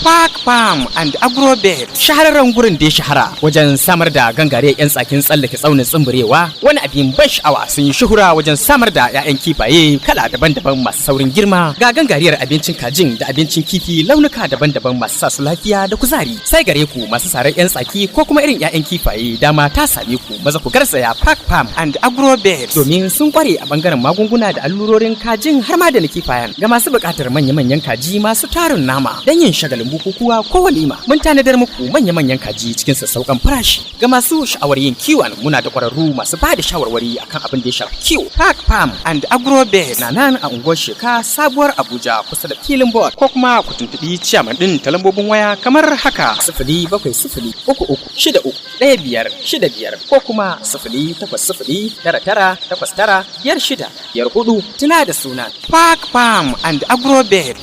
Park Farm and Agrobet. Shahararren gurin da ya shahara wajen samar da gangare 'yan tsakin tsallake tsaunin tsumburewa, wani abin ban sha'awa, sun yi shuhura wajen samar da 'ya'yan kifaye kala daban-daban masu saurin girma, ga gangariyar abincin kajin da abincin kifi launuka daban-daban masu sa su lafiya da kuzari. Sai gare ku masu sarar 'yan tsaki ko kuma irin 'ya'yan kifaye, dama ta same ku, maza ku garzaya Park Farm and Agrobet domin sun kware a bangaren magunguna da allurorin kajin har ma da na kifayen. Ga masu buƙatar manya-manyan kaji masu tarin nama don yin shagalin bukukuwa ko walima, mun tanadar muku manya-manyan kaji cikin sassauƙan farashi. Ga masu sha'awar yin kiwon, muna da ƙwararru masu ba da shawarwari akan abin da ya shafi kiwo. Park Farm and Agrobet na nan a unguwar Sheka, Sabuwar Abuja, kusa da filin board, ko kuma ku tuntuɓi ciyaman ɗin ta lambobin waya kamar haka: 07033631565 ko kuma 08099895654. Tuna da suna Park Farm and Agrobet.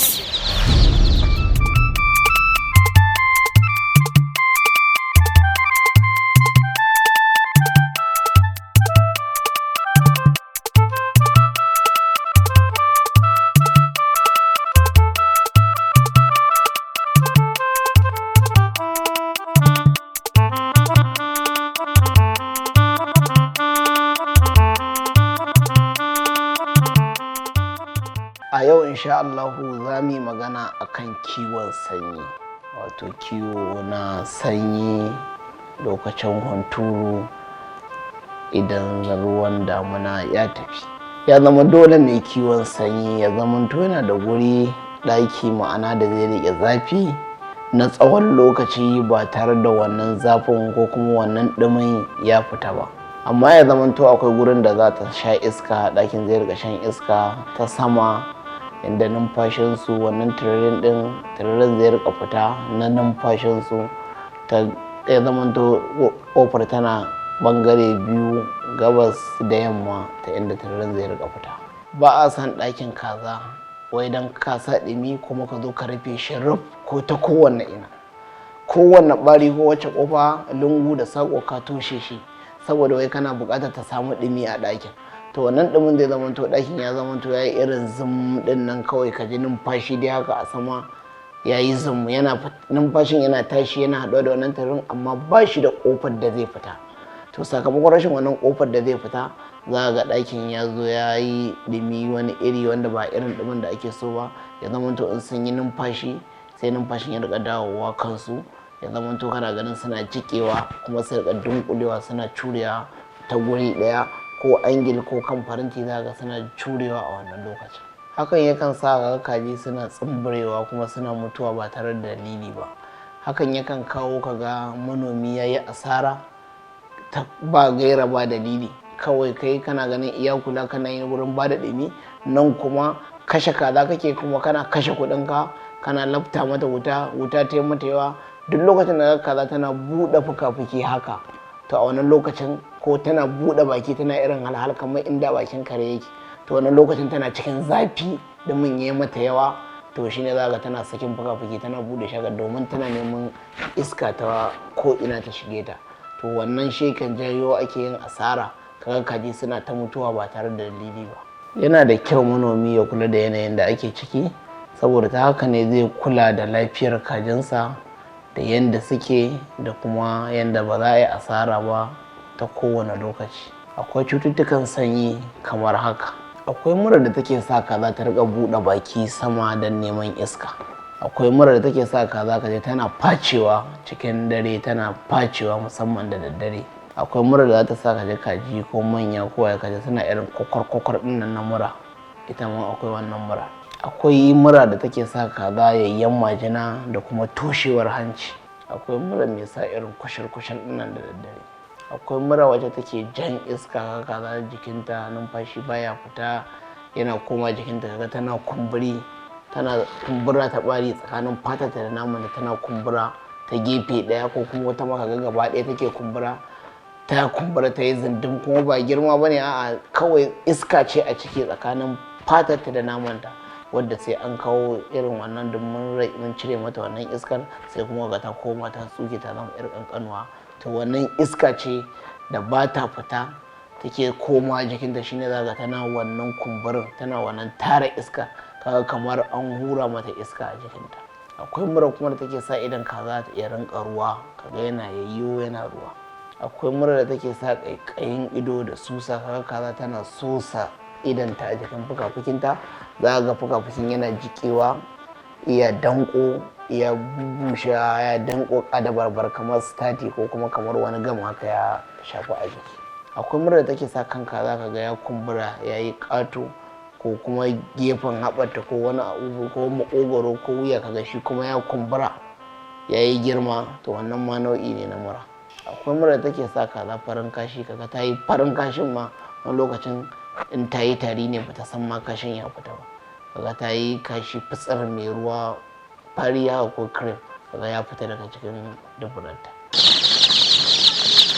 A yau, insha Allahu, za mu yi magana akan kiwon sanyi, wato kiwo na sanyi lokacin hunturu, idan ruwan damuna ya tafi. Ya zama dole mai kiwon sanyi ya zamanto yana da guri, ɗaki ma'ana, da zai riƙe zafi na tsawon lokaci ba tare da wannan zafin ko kuma wannan ɗumin ya fita ba, amma ya zamanto akwai gurin da za ta sha iska, ɗakin zai riƙa shan iska ta sama, inda numfashinsu, wannan tiririn ɗin, tiririn zai riƙa fita na numfashinsu ta ya zamanto ƙofar tana bangare biyu, gabas da yamma, ta inda tiririn zai riƙa fita. Ba a san ɗakin kaza wai don ka sa ɗumi kuma ka zo ka rufe shi ruf, ko ta kowanne ina, kowanne ɓari ko wacce ƙofa, lungu da saƙo ka toshe shi, saboda wai kana buƙatar ta samu ɗumi a ɗakin. To wannan ɗumin zai zamanto ɗakin ya zamanto ya yi irin zum ɗin nan, kawai ka ji numfashi dai haka a sama ya yi zum, yana numfashin yana tashi yana haɗuwa da wannan tarin, amma ba shi da ƙofar da zai fita. To sakamakon rashin wannan ƙofar da zai fita, za ga ɗakin ya zo ya yi ɗumi wani iri wanda ba irin ɗumin da ake so ba. Ya zamanto in sun yi numfashi, sai numfashin ya riƙa dawowa kansu, ya zamanto kana ganin suna jiƙewa, kuma su riƙa dunƙulewa, suna curewa ta guri ɗaya ko angle ko kan faranti, za ga suna curewa a wannan lokacin. Hakan yakan sa ga kaji suna tsumburewa kuma suna mutuwa ba tare da dalili ba. Hakan yakan kawo ka ga manomi ya yi asara ta ba gaira ba dalili. Kawai kai kana ganin iya kula kana yin wurin ba da ɗumi, nan kuma kashe kaza kake, kuma kana kashe kuɗinka, kana lafta mata wuta, wuta ta yi mata yawa. Duk lokacin da kaza tana buɗe fuka-fuki haka, to a wannan lokacin, ko tana buɗe baki tana irin halhal kamar inda bakin kare yake, to wannan lokacin tana cikin zafi, ɗumin ya mata yawa. To shine za ga tana sakin fuka-fuki, tana buɗe shagar domin tana neman iska ta ko ina ta shige ta. To wannan shi kan janyo ake yin asara, kaga kaji suna ta mutuwa ba tare da dalili ba. Yana da kyau manomi ya kula da yanayin da ake ciki, saboda ta haka ne zai kula da lafiyar kajinsa da yadda suke da kuma yadda ba za a yi asara ba ta kowane lokaci. Akwai cututtukan sanyi kamar haka: akwai mura da take sa kaza ta riƙa buɗe baki sama don neman iska. Akwai mura da take sa kaza ka je tana facewa cikin dare, tana facewa musamman da daddare. Akwai mura da za ta sa ka je kaji, ko manya ko ya kaji suna irin kwakwar kwakwar ɗin nan na mura, ita ma akwai wannan mura. Akwai mura da take sa kaza yayyan majina da kuma toshewar hanci. Akwai mura mai sa irin kwashar kwashar ɗin nan da daddare. Akwai mura wacce take jan iska, kaza jikinta numfashi baya fita, yana koma jikinta, kaga tana kumburi, tana kumbura ta bari tsakanin fatarta da naman da tana kumbura ta gefe ɗaya, ko kuma wata maka ga gaba ɗaya take kumbura, ta kumbura ta yi zindin, kuma ba girma ba ne, a'a, kawai iska ce a ciki tsakanin fatarta da namanta, wadda sai an kawo irin wannan domin mun cire mata wannan iskar, sai kuma ga ta koma ta tsuke, ta zama irin kankanuwa. To wannan iska ce da ba ta fita take koma jikinta, shine za ga tana wannan kumburin, tana wannan tara iska, kaga kamar an hura mata iska a jikinta. Akwai mura kuma da take sa idan kaza ta iya rinka ruwa, kaga yana yayyo yana ruwa. Akwai mura da take sa ƙaiƙayin ido da susa, kaga kaza tana sosa idan ta a jikin fuka-fukinta, za ga fuka-fukin yana jikewa, iya danko, iya bushe, ya danko kadabarbar kamar stati ko kuma kamar wani gam haka ya shafi a jiki. Akwai mura da take sa kanka za ka ga ya kumbura, ya yi ƙato, ko kuma gefen haɓarta ko wani abu ko maƙogwaro ko wuya, kaga shi kuma ya kumbura, ya yi girma. To wannan ma nau'i ne na mura. Akwai mura da take sa kaza farin kashi, kaga ta yi farin kashin ma wani lokacin in ta yi tari ne bata san ma kashin ya fita ba, kaga ta yi kashi fitsar mai ruwa fari haka ko cream, kaga ya fita daga cikin duburanta.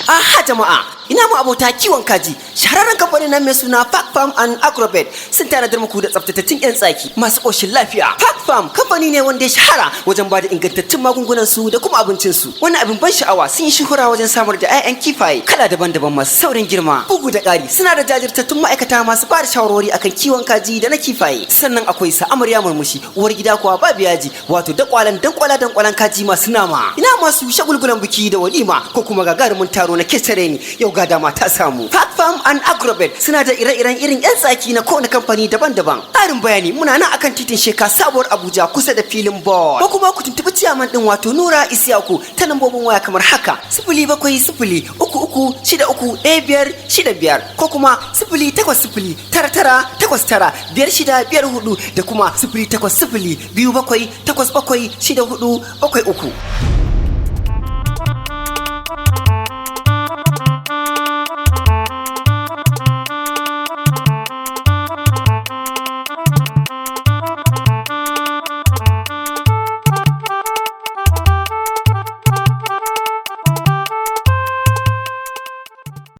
Aha jama'a, ina mu abota kiwon kaji. Shahararren kamfanin nan mai suna Park Farm and Agrobet sun tanadar muku da tsaftatattun 'yan tsaki masu ƙoshin lafiya. Park Farm kamfani ne wanda ya shahara wajen bada ingantattun magungunan su da kuma abincin su. Wani abin ban sha'awa, sun yi shuhura wajen samar da 'ya'yan kifaye kala daban-daban masu saurin girma. Bugu da ƙari, suna da jajirtattun ma'aikata masu ba da shawarwari akan kiwon kaji da na kifaye. Sannan akwai sa amarya murmushi, uwar gida kuwa babu yaji, wato dakwalan dankwala dankwalan kaji masu nama. Ina masu shagulgulan biki da walima ko kuma gagarumin taro na ketare ni, yau ga dama ta samu. Park Farm and Agrobet suna da ire-iren irin 'yan tsaki na kowane kamfani daban-daban. Ƙarin bayani, muna nan akan titin Sheka, Sabuwar Abuja, kusa da filin ball. Ko kuma ku tuntuɓi ciyaman ɗin, wato Nura Isiyaku, ta lambobin waya kamar haka: 07033631565, ko kuma 08099895654, da kuma 08027876473.